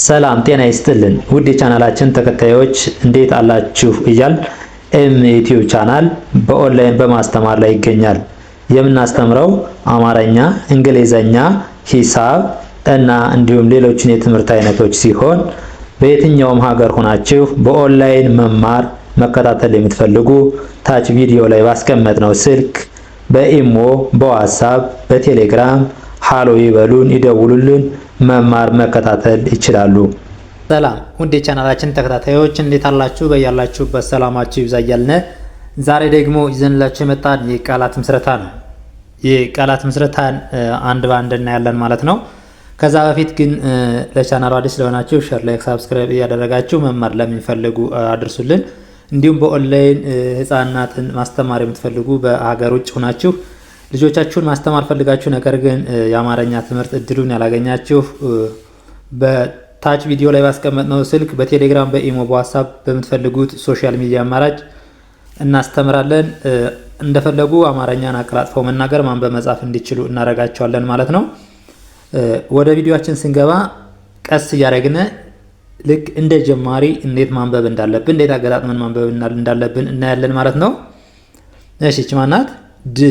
ሰላም ጤና ይስጥልን ውድ የቻናላችን ተከታዮች እንዴት አላችሁ? እያል ኤም ዩቲዩብ ቻናል በኦንላይን በማስተማር ላይ ይገኛል። የምናስተምረው አማርኛ፣ እንግሊዘኛ፣ ሂሳብ እና እንዲሁም ሌሎችን የትምህርት አይነቶች ሲሆን በየትኛውም ሀገር ሆናችሁ በኦንላይን መማር መከታተል የምትፈልጉ ታች ቪዲዮ ላይ ባስቀመጥነው ስልክ በኢሞ፣ በዋትሳፕ፣ በቴሌግራም ሃሎ ይበሉን፣ ይደውሉልን። መማር መከታተል ይችላሉ። ሰላም ውድ የቻናላችን ተከታታዮች እንዴት አላችሁ? በያላችሁበት ሰላማችሁ ይብዛ እያልን ዛሬ ደግሞ ይዘንላችሁ የመጣን የቃላት ምስረታ ነው። የቃላት ምስረታን አንድ በአንድ እናያለን ማለት ነው። ከዛ በፊት ግን ለቻናሉ አዲስ ለሆናችሁ share፣ like፣ subscribe እያደረጋችሁ መማር ለሚፈልጉ አድርሱልን። እንዲሁም በኦንላይን ህፃናትን ማስተማር የምትፈልጉ በሀገር ውጭ ሆናችሁ ልጆቻችሁን ማስተማር ፈልጋችሁ ነገር ግን የአማርኛ ትምህርት እድሉን ያላገኛችሁ በታች ቪዲዮ ላይ ባስቀመጥነው ስልክ በቴሌግራም፣ በኢሞ፣ በዋትሳፕ በምትፈልጉት social media አማራጭ እናስተምራለን። እንደፈለጉ አማርኛን አቀላጥፈው መናገር፣ ማንበብ፣ መጻፍ እንዲችሉ እናደርጋቸዋለን ማለት ነው። ወደ ቪዲዮአችን ስንገባ ቀስ እያደረግን ልክ እንደ ጀማሪ እንዴት ማንበብ እንዳለብን እንዴት አገጣጥመን ማንበብ እንዳለብን እናያለን ማለት ነው። እሺ ይቺ ማናት? ድ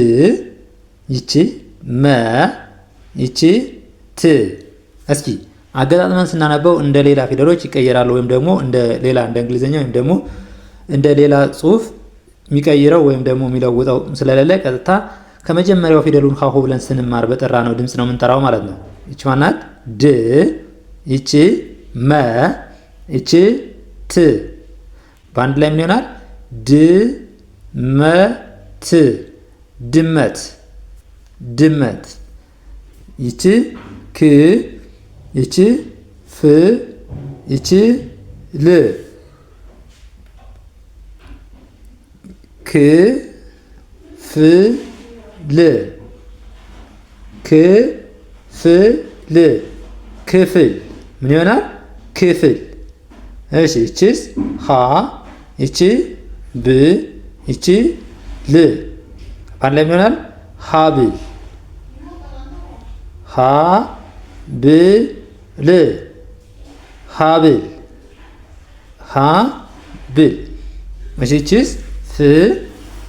ይቺ መ ይቺ ት። እስኪ አገጣጥመን ስናነበው እንደ ሌላ ፊደሎች ይቀየራሉ ወይም ደግሞ እንደ ሌላ እንደ እንግሊዝኛ ወይም ደግሞ እንደ ሌላ ጽሑፍ የሚቀይረው ወይም ደግሞ የሚለውጠው ስለሌለ ቀጥታ ከመጀመሪያው ፊደሉን ሀሁ ብለን ስንማር በጠራ ነው ድምፅ ነው የምንጠራው ማለት ነው። ይቺ ማናት? ድ ይቺ መ ይቺ ት በአንድ ላይ ምን ይሆናል? ድ መ ት ድመት ድመት። ይቺ ክ ይቺ ፍ ይቺ ል ክ ፍ ል ክ ፍ ል ክፍል ምን ይሆናል? ክፍል። እሺ ይቺስ ሀ ይቺ ብ ይቺ ል በአንድ ላይ ምን ይሆናል? ሀብል ሀ ብ ል ሀብል ሀ ብል። እሺ ይቺስ ፍ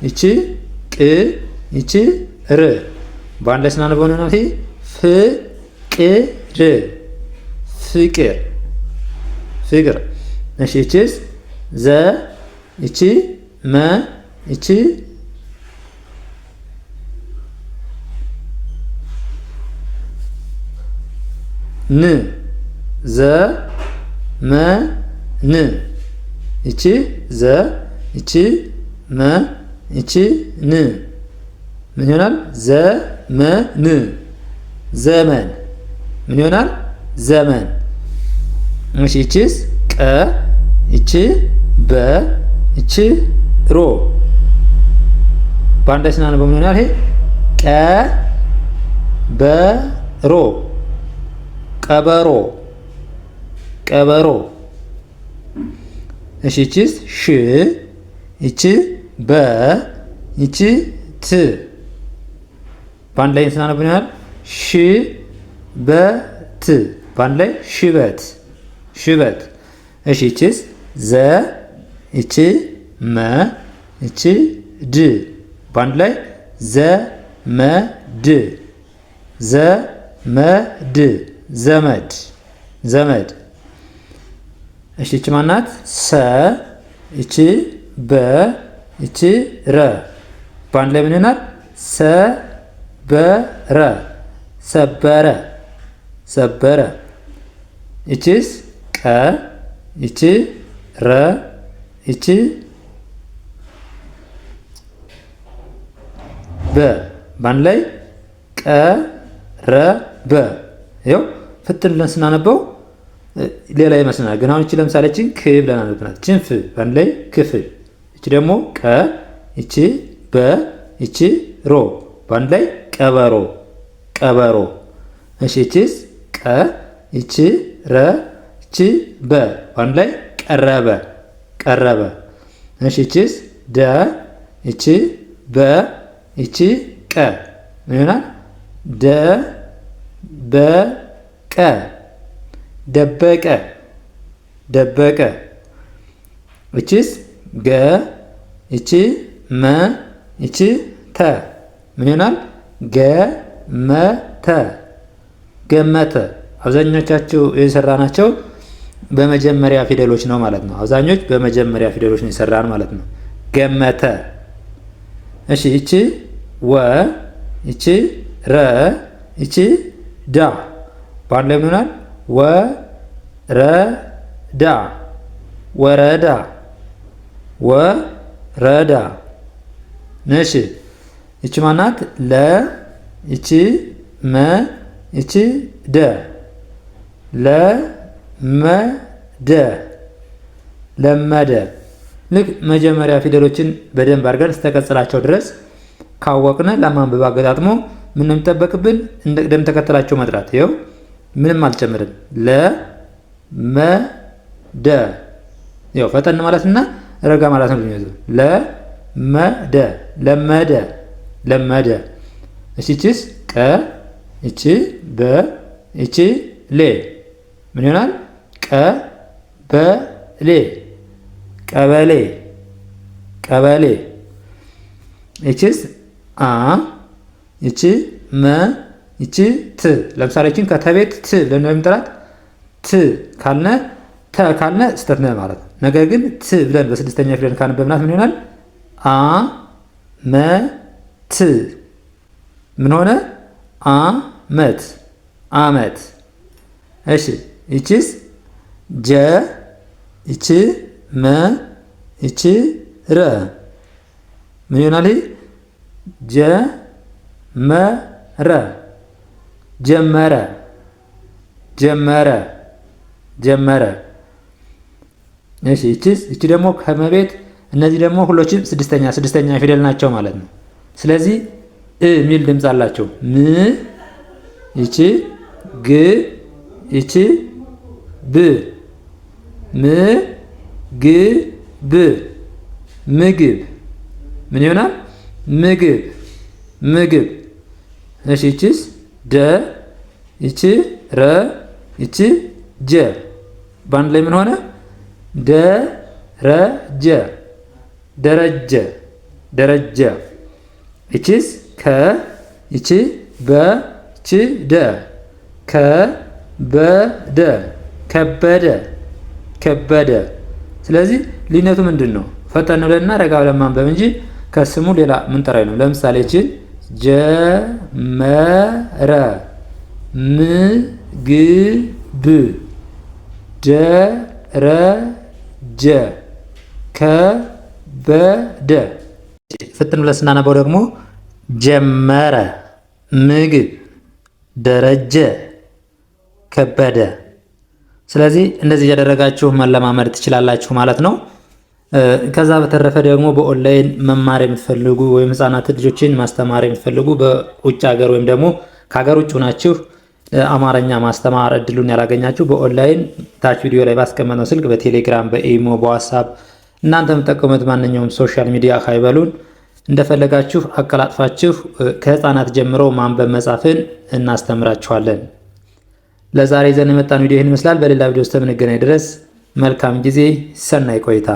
ይቺ ቅ ይቺ ር በአንድ ላይ ስናነበው ምን ይሆናል? ፍቅር ፍቅር ፍቅር። እሺ ይቺስ ዘ ይቺ መ ይቺ ን ዘ መ ን ይቺ ዘ ይቺ መ ይቺ ን ምን ይሆናል? ዘ መ ን ዘመን ምን ይሆናል? ዘመን። እሺ ይቺስ ቀ ይቺ በ ይቺ ሮ በአንድ ላይ ስናነበው ምን ይሆናል? ይሄ ቀ በ ሮ ቀበሮ ቀበሮ። እሺ ይቺስ ሽ ይቺ በ ይቺ ት በአንድ ላይ ስናነበው ምን ይሆናል? ሽ በት በአንድ ላይ ሽበት ሽበት። እሺ ይቺስ ዘ ይቺ መ ይቺ ድ በአንድ ላይ ዘ መ ድ ዘ መ ድ ዘመድ ዘመድ። እሺ ይቺ ማናት? ሰ ይቺ በ ይቺ ረ በአንድ ላይ ምን ይሆናል? ሰ በረ ሰበረ ሰበረ። ይቺስ ቀ ይቺ ረ ይቺ በ በአንድ ላይ ቀ ረ በ። ይኸው ፍትን ብለን ስናነበው ሌላ ይመስለናል። ግን አሁን እቺ ለምሳሌ እቺን ክ ብለን አነብናት። እቺን ፍ በአንድ ላይ ክፍል። እቺ ደግሞ ቀ እቺ በ እቺ ሮ በአንድ ላይ ቀበሮ ቀበሮ። እሺ እቺስ ቀ እቺ ረ እቺ በ በአንድ ላይ ቀረበ ቀረበ። እሺ እቺስ ደ እቺ በ እቺ ቀ ምን ይሆናል? ደ በ ቀ ደበቀ ደበቀ። እቺስ ገ እቺ መ እቺ ተ ምን ይሆናል? ገ መ ተ ገመተ። አብዛኞቻችሁ የሰራናቸው በመጀመሪያ ፊደሎች ነው ማለት ነው። አብዛኞች በመጀመሪያ ፊደሎች ነው የሰራን ማለት ነው። ገመተ። እሺ እቺ ወ እቺ ረ እቺ ዳ በአንድ ላይ ምን ይሆናል? ወ ረ ዳ ወረዳ ወረዳ። እሺ እቺ ማናት? ለ እቺ መ እቺ ደ ለ መ ደ ለመደ። ልክ መጀመሪያ ፊደሎችን በደንብ አድርገን ስተቀጽላቸው ድረስ ካወቅነ ለማንበብ አገጣጥሞ ምን ነው የሚጠበቅብን? እንደ ቅደም ተከተላቸው መጥራት። ይኸው ምንም አልጨምርም። ለ መ ደ ይኸው ፈጠን ማለትና ረጋ ማለት ነው። ለ መ ደ ለመደ ለመደ። እሺ እቺስ ቀ እቺ በ እቺ ሌ ምን ይሆናል? ቀ በ ሌ ቀበሌ ቀበሌ። እቺስ አ እቺ መ እቺ ት። ለምሳሌ እቺን ከተቤት ት ብለን ነው የምንጠራት። ት ካልነ ተ ካልነ ስህተት ነው ማለት ነው። ነገር ግን ት ብለን በስድስተኛ ፊደል ካነበብናት ምን ይሆናል? አ መ ት ምን ሆነ? አመት አመት። እሺ ይቺስ ጀ ይቺ መ ይቺ ረ ምን ይሆናል? ይሄ ጀ መ ረ ጀመረ ጀመረ ጀመረ። እሺ ይቺስ ይቺ ደግሞ ከመቤት እነዚህ ደግሞ ሁሎችም ስድስተኛ ስድስተኛ ፊደል ናቸው ማለት ነው። ስለዚህ እ የሚል ድምፅ አላቸው። ም ይቺ ግ ይቺ ብ ም ግ ብ ምግብ ምን ይሆናል? ምግብ ምግብ። እሺ ይቺስ ደ ይቺ ረ ይቺ ጀ በአንድ ላይ ምን ሆነ? ደ ረ ጀ ደረጀ ደረጀ። ይቺስ ከ ይቺ በ ይቺ ደ ከ በ ደ ከበደ ከበደ። ስለዚህ ልዩነቱ ምንድን ነው? ፈጠን ብለንና ረጋ ብለን ማንበብ እንጂ ከስሙ ሌላ ምንጠራ ነው። ለምሳሌ ይችን ጀመረ ምግብ ደረጀ ከበደ። ፍጥን ብለን ስናነበው ደግሞ ጀመረ ምግብ ደረጀ ከበደ። ስለዚህ እንደዚህ እያደረጋችሁ መለማመድ ትችላላችሁ ማለት ነው። ከዛ በተረፈ ደግሞ በኦንላይን መማር የምትፈልጉ ወይም ህፃናት ልጆችን ማስተማር የምትፈልጉ በውጭ ሀገር ወይም ደግሞ ከሀገር ውጭ ሆናችሁ አማርኛ ማስተማር እድሉን ያላገኛችሁ በኦንላይን ታች ቪዲዮ ላይ ባስቀመጥነው ስልክ በቴሌግራም፣ በኢሞ፣ በዋትሳፕ እናንተ የምትጠቀሙት ማንኛውም social media ሀይበሉን እንደፈለጋችሁ አቀላጥፋችሁ ከህፃናት ጀምሮ ማንበብ መጻፍን እናስተምራችኋለን። ለዛሬ ይዘን የመጣን ቪዲዮ ይህን ይመስላል። በሌላ ቪዲዮ እስከምንገናኝ ድረስ መልካም ጊዜ፣ ሰናይ ቆይታ።